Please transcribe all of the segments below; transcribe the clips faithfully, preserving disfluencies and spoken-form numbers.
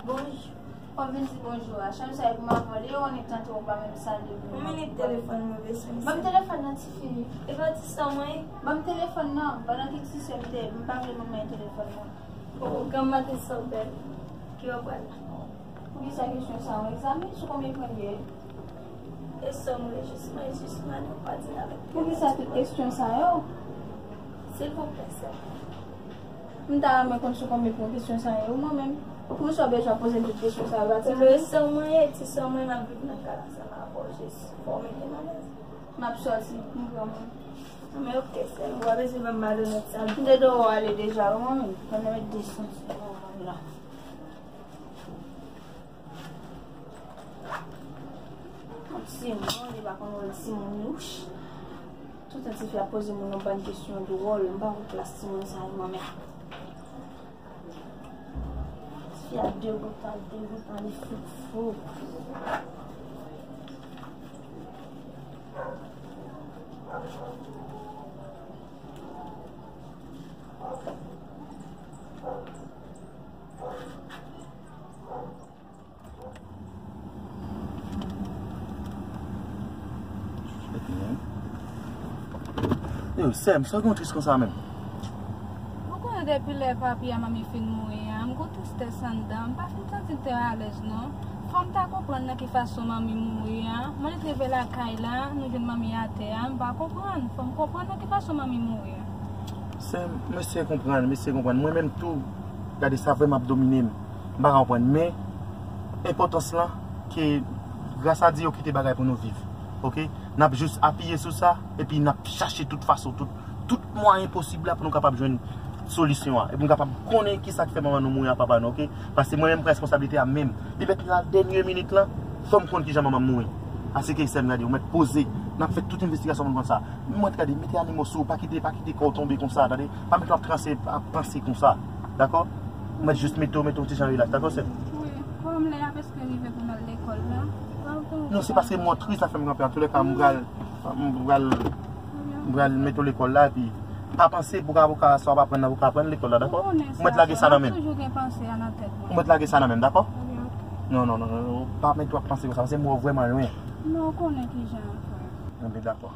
Bonjou. Kòm vin di bonjou a, chanm sa e pou m ap vòlè, yon minit tante w pa menm salye m. Yon minit, telefòn mwen bezwen. Ban m telefòn nan, tifi. E pa ti sè mwen ye? Ban m telefòn nan, pandan ke ti sè m te, m pa vle manman e telefòn nan. Bon, granm maten sa w bèl. Ki w ap pral la? Poukisa kesyon sa yo? Egzamen sou konbyen pwen l ye? E sè mwen, jis mwen, jis mwen, nou pa di avèk. Poukisa tout kesyon sa yo? Silvouplè, sè. M ta renmen konn sou konbyen pwen kesyon sa yo, mwen menm. Poukisa w bezwen poze m tout kesyon sa yo, pa ti sè mwen ye, ti sè mwen, m ap viv nan kay la ansanm avè w, jis fò w mete m alèz. M ap sòti, m pran mwen. Men oke, sè m, ou pa bezwen ban m malonèt sa. M te dwe wè w ale deja, wi, mwen menm. Mwen menm desann sou kò w la. Yon timoun, li pa konn wòl timoun, wouch. Toutan tifi ap poze moun yon bann kesyon dwòl, m pa konn klas timoun sa yo, mwen menm. Tifi a degoutan, degoutan, li fou, fou. Yo, sè m, sa w gen w tris konsa menm? Ou konnen depi lè papi a manmi fin mouri a, m gon tristès anndan m, m pa fin santi m trè alèz non. Fò m ta konprann nan ki fason manmi mouri a. Mwen rive lakay la, nou jwenn manmi atè a, m pa konprann. Fò m konprann nan ki fason manmi mouri a. Sè m, m eseye konprann, m eseye konprann. Mwen menm tou, gade sa vrèman ap domine m. M pa ka konprann. Men, enpòtans lan, ke gras a Dye yo kite bagay pou nou viv. Oke? N ap jis apiye sou sa, epi n ap chache tout fason, tout, tout mwayen posib la pou nou kapab jwenn solisyon an. Epi nou kapab konnen kisa k fè manman nou mouri a papa nou, oke? Paske mwen menm, m pran responsablite a menm. Li mèt la, dènye minit lan, fò m konn kijan manman m mouri. Asike sè m gade, ou mèt poze. N ap fè tout envestigasyon pou n konn sa. Mwen t gade, mete animo sou ou, pa kite, pa kite kò w tonbe konsa, tande. Pa mete w ap transe, ap panse konsa. Dakò? Mwen jis mete w, mete w ti jan rilaks, dakò, sè m? Wi, kòm lè y ap espere rive pou n al lekòl la. Non, se paske mwen tris la fè m kanpe. Antoulèka, m pral, m pral, m pral mete w lekòl la, epi pa panse pou ka, pou ka, sa w ap aprann nan, pou ka aprann lekòl la, dakò? Ou mèt lage sa nan men m. Toujou gen panse a nan tèt mwen. Ou mèt lage sa nan men m, dakò? Wi, ok. Non, non, non, non, non, pa mete w ap panse konsa, paske m wè w vrèman lwen. Non, ou konnen kijan an fè. Anben, dakò.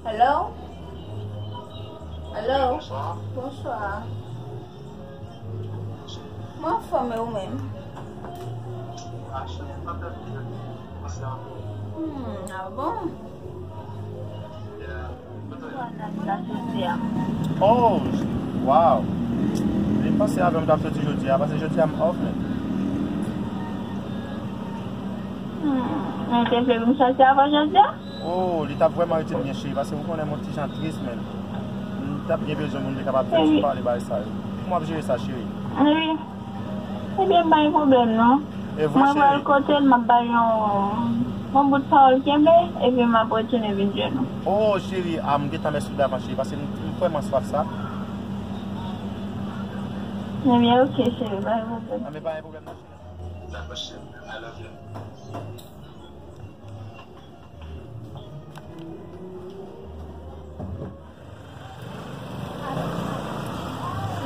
Hello? Hello? Bonswa. Bonswa. Mwen anfòm, e ou menm? Hmm, ah bon? Oh, wow. Li panse avè m t ap soti jodi a, paske jodi a m off, men. Hmm, mwen te vle vin soti avan jodi a? Oh, li t ap vrèman itil mwen, cheri, paske ou konnen m yon ti jan tris, men m t ap byen bezwen moun ki kapab fè ti pale bagay sa yo. Kòman w ap jere sa, cheri? Wi. Ebyen, pa gen pwoblèm, non. E vre, cheri? Mwen pral kote l, m ap ba l yon, yon bout pawòl kenbe, epi m ap retounen vin jwenn ou. Oh, cheri, a, m gentan mèsi w davans, cheri, paske m, m vrèman swaf sa. Ebyen, oke, cheri, pa gen pwoblèm. Anben, pa gen pwoblèm, non, cheri. Dakò, cheri. I love you.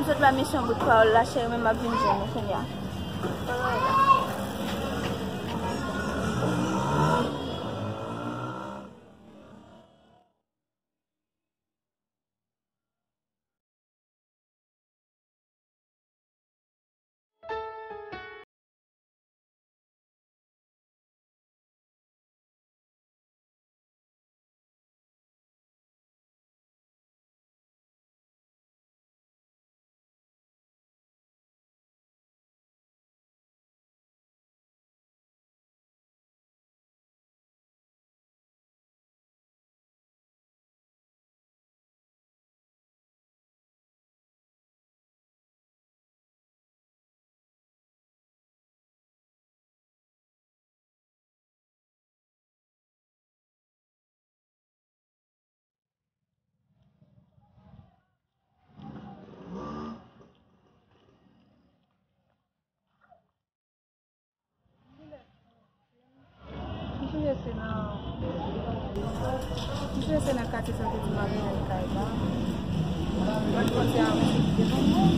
M sot ba misye yon bout pawòl la, cheri, men m ap vin jwenn ou kounye a. M panse nan katye sa te di m ap jwenn kay la. Mwen panse a mwen se kite non.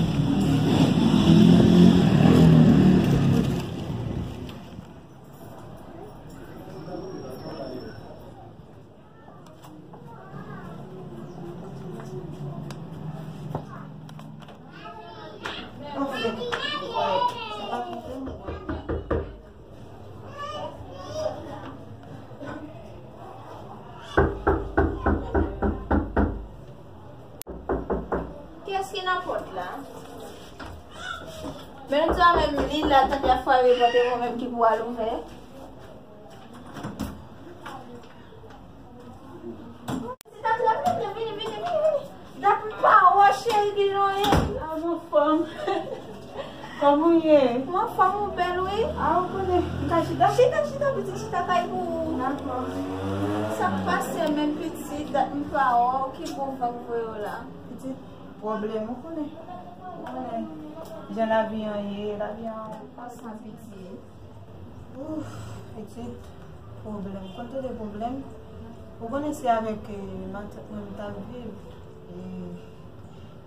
Kiyès ki nan pòt la? Men m di w menm li la, tande ap frape pòt e mwen menm ki pou al ouvè. Vini, vini, vini, vini. Dat m pa wè w, cheri, ki jan w ye? Ah, m anfòm. Kòman w ye? M anfòm, ou bèl, wi. Ah, ou konnen. M ka chita? Chita, chita, pitit, chita kay pou ou. Dakò. Sa k pase menm, pitit? Dat m pa wè w, ki bon van k voye w la? Pitit, pwoblèm, ou konnen. Ou konnen jan lavi an ye, lavi an pa san piti. Ouf, pitit, pwoblèm. Konn tande pwoblèm. Ou konnen se avèk, eh, matant mwen m t ap viv. E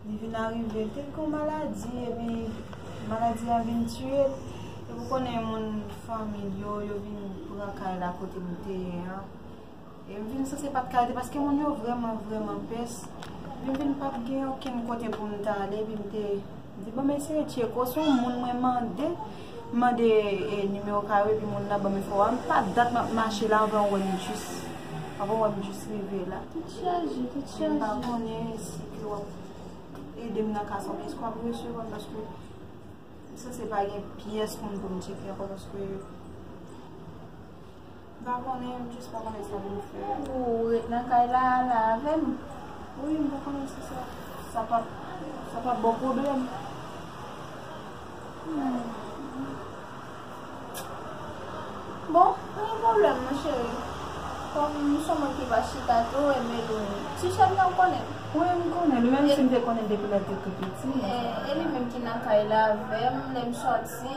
li vin arive, l te gen yon maladi, epi maladi a vin tiye l. Epi ou konnen moun fanmi l yo, yo vin pran kay la kote m te ye an. E m vin sanse pa t ka rete paske moun yo vrèman, vrèman pès. Epi m vin p ap gen okenn kote pou m t ale. Epi m te di, bon, m eseye tcheke w. Se yon moun mwen mande, m mande, e, nimewo kay ou, epi moun nan ban m enfo a. M pa dat m ap mache la, anvan w wè m jis, anvan w wè m jis rive la. Tout chaje, tout chaje. M pa konnen si ke w ap ede m nan ka sa, oubyen si w ap resevwa m, paske m sanse pa gen pyès moun pou m tcheke ankò, paske m pa konnen, m jis pa konnen sa pou m fè. Ou ret nan kay la, la avè m? Wi, m pa konnen si sa, sa p ap, sa p ap ba w pwoblèm. Hmm. Bon, pa gen pwoblèm, mon cheri. Kòm m se yon moun ki pa chita tou, e men nou, ti chèf nan konnen. Wi, m konnen. Li menm si m te konnen depi lè l te tou piti. E, e li menm ki nan kay la avè m, lè m sòti,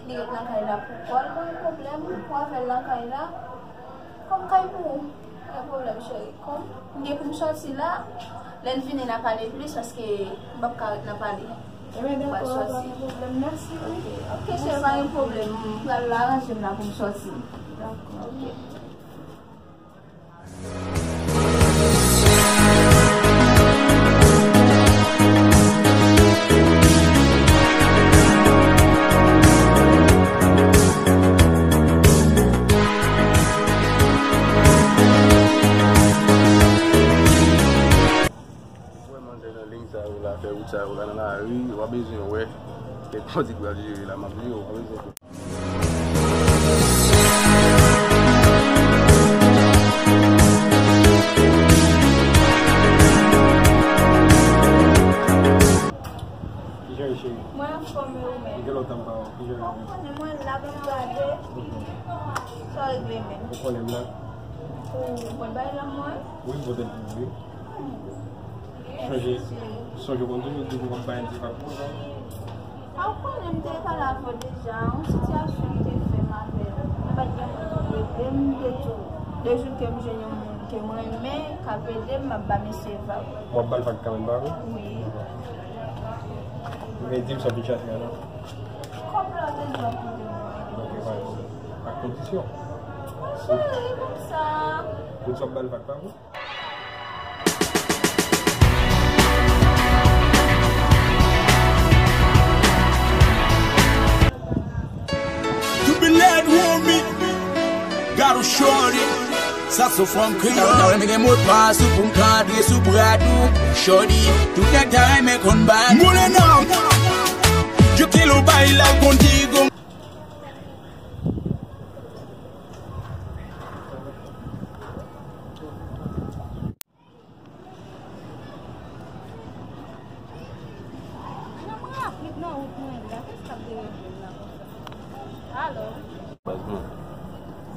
li ret nan kay la pou kò l, pa gen pwoblèm, ou avè l nan kay la, kòm kay pou ou. Pa gen pwoblèm, cheri. Kòm m gen pou m sòti la, lè n vini, n a pale plis, paske m p ap ka ret nan pale. Ebyen, dakò, pa gen pwoblèm. Mèsi, wi. Ok, ok, cheri, pa gen pwoblèm. M pral aranje m la pou m sòti. Dakò. Ok. Ou wè manzè nan liy sa yo la, fè wout sa yo la nan lari, w pa bezwen wè. Kèk kòd ki pral jere la, m ap jere w, w pa bezwen. Kijan w ye, cheri? Mwen anfòm, e ou menm? Gen lontan m pa wè w. Kijan w ye? Ou konnen mwen la, ban m gade. Sa w regle menm? Ou konnen m la. Ou mwen bay la mwen? Wi, m pote l pou ou, wi. Sonje, sonje w konn toujou di m w ap bay m ti pa pou sa. A, ou konnen m te pale avè w deja, yon sitiyasyon ki te fè m avè l. Mwen pa t gen moun pou ede m, m te tou. De jou ke m jwenn yon moun ke m renmen, k ap ede m, m ap ba misye vag. W ap ba l vag kanmenm, pa vre? Wi. Men di m sa w vin chache a la. Kòb la w te di w ap pote pou mwen. Ok, pa gen pwoblèm. Ak kondisyon. Mon cheri, konsa. Ou di w ap ba l vag, pa vre? Stupid lad, homie. Got a shorty. Sa se fanm kreyòl. Ta renmen gen modpas ou pou m ka antre sou brad ou. Shorty, tout nèg ta renmen konn bad. Morena. Yo kilo bay la konn digo. Alo. Baz mwen,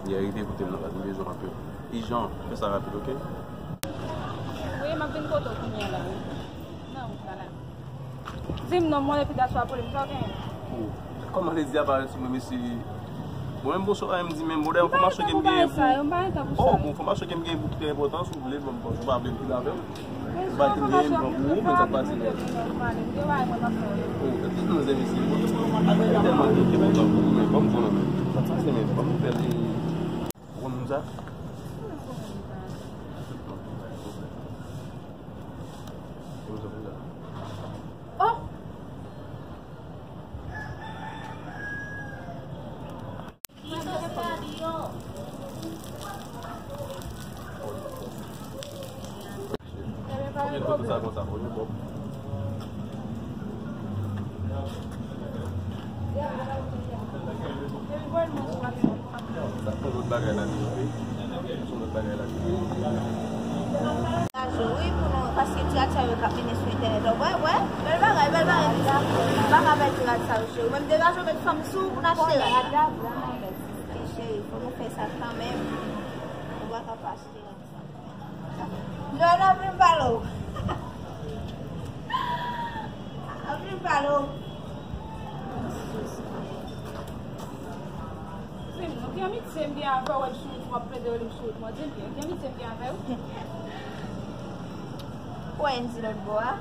li rive kote m nan, baz, m bezwen w anpil. Ijan, fè sa rapid, ok? Wi, m ap vin kote w kounye a la, wi. Nan wout la, la. Di m non mwen epi dat w ap rele m, sa w genyen? Oh, kòman ledi a parèt sou mwen, mesye? Mwen menm, bon, sa m di menm, bon, dayè, enfòmasyon ke m genyen pou, oh, bon, enfòmasyon ke m genyen pou ki te enpòtan, si w vle, bon, bon, ou pa vle m pale avè w. Ou pa te genyen, bon, pou ou, men sa k pase la. Oh, tèt li manzè, mesye. Bon, tèlman ke, ke enpòtan pou ou, men ban m fè nan men. Sa k pase, men, ban m fè li. Ou konn moun sa? Oh! Konbyen kote sa konsa, konbyen bòb? Sa se yon lòt bagay la deja, wi. Sa se yon lòt bagay la deja. Degaje w, wi, pou nou, paske ti rad sa yo k ap mennen sou entènèt la. Wè, wè, bèl bagay, bèl bagay, mesye. M pa ka bay ti rad sa yo, cheri. Ou menm degaje w, met fanm sou ou pou n achte rad. Cheri, fò nou fè sa kanmenm. Ou pa ka pa achte rad sa. Jòn, anvi m pale w. Anvi m pale w. Di m, non, ki amitye m gen avè w, w ap sou wout, w ap plede rele m sou wout mwen, di m, ki amitye m gen avè w? Ou wè Andy lòt bò a?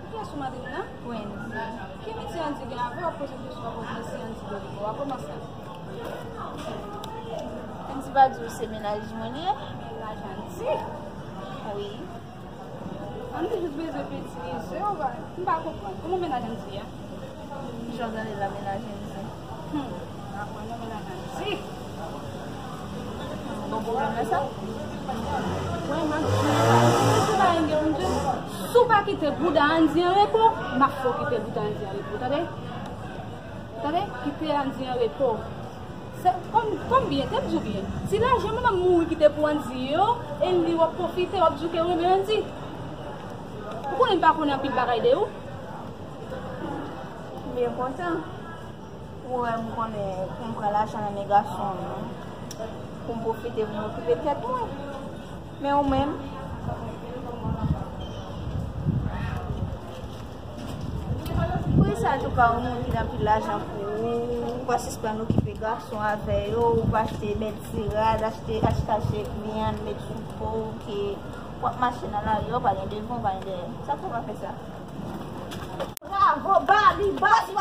Kiyès ou mande m nan? Wendy. Ki amitye Andy gen avè w? W ap poze m kesyon, w ap poze m si Andy gen avè w. Kòman sa? Andy pa di w se mennaj mwen li ye? Mennaj Andy? Wi. Andy jis bezwen petinize w, m pa konprann. Kòman mennaj Andy ye? Jan w gade la, mennaj Andy. Hmm. Apre nou mennaj Andy. Bon pwoblèm nan sa? Mwen, m ap di w, si w pa kite bouda Andy an repo, m ap fè w kite bouda Andy an repo, tande? Tande? Kite Andy an repo. Se, kòm, kòm byen, te m di w byen. Ti lajan manman m mouri kite pou Andy yo, e li w ap pwofite, w ap di w ke w renmen Andy. Ou konnen m pa konnen anpil bagay de ou. M byen kontan. Ou wè, m konnen pou m pran lajan nan men gason an, pou m pwofite, pou m okipe tèt mwen. Men ou menm, poukisa tou ka yon moun ki gen anpil lajan pou ou, ou pa sispann okipe gason avè yo, ou pa achte bèl ti rad, achte, achte, achte vyann, met sou po w, ke w ap mache nan lari, w pa gen devan, w pa gen dèyè. Sa fè w pa fè sa? Bravo, Barbie, Barbie!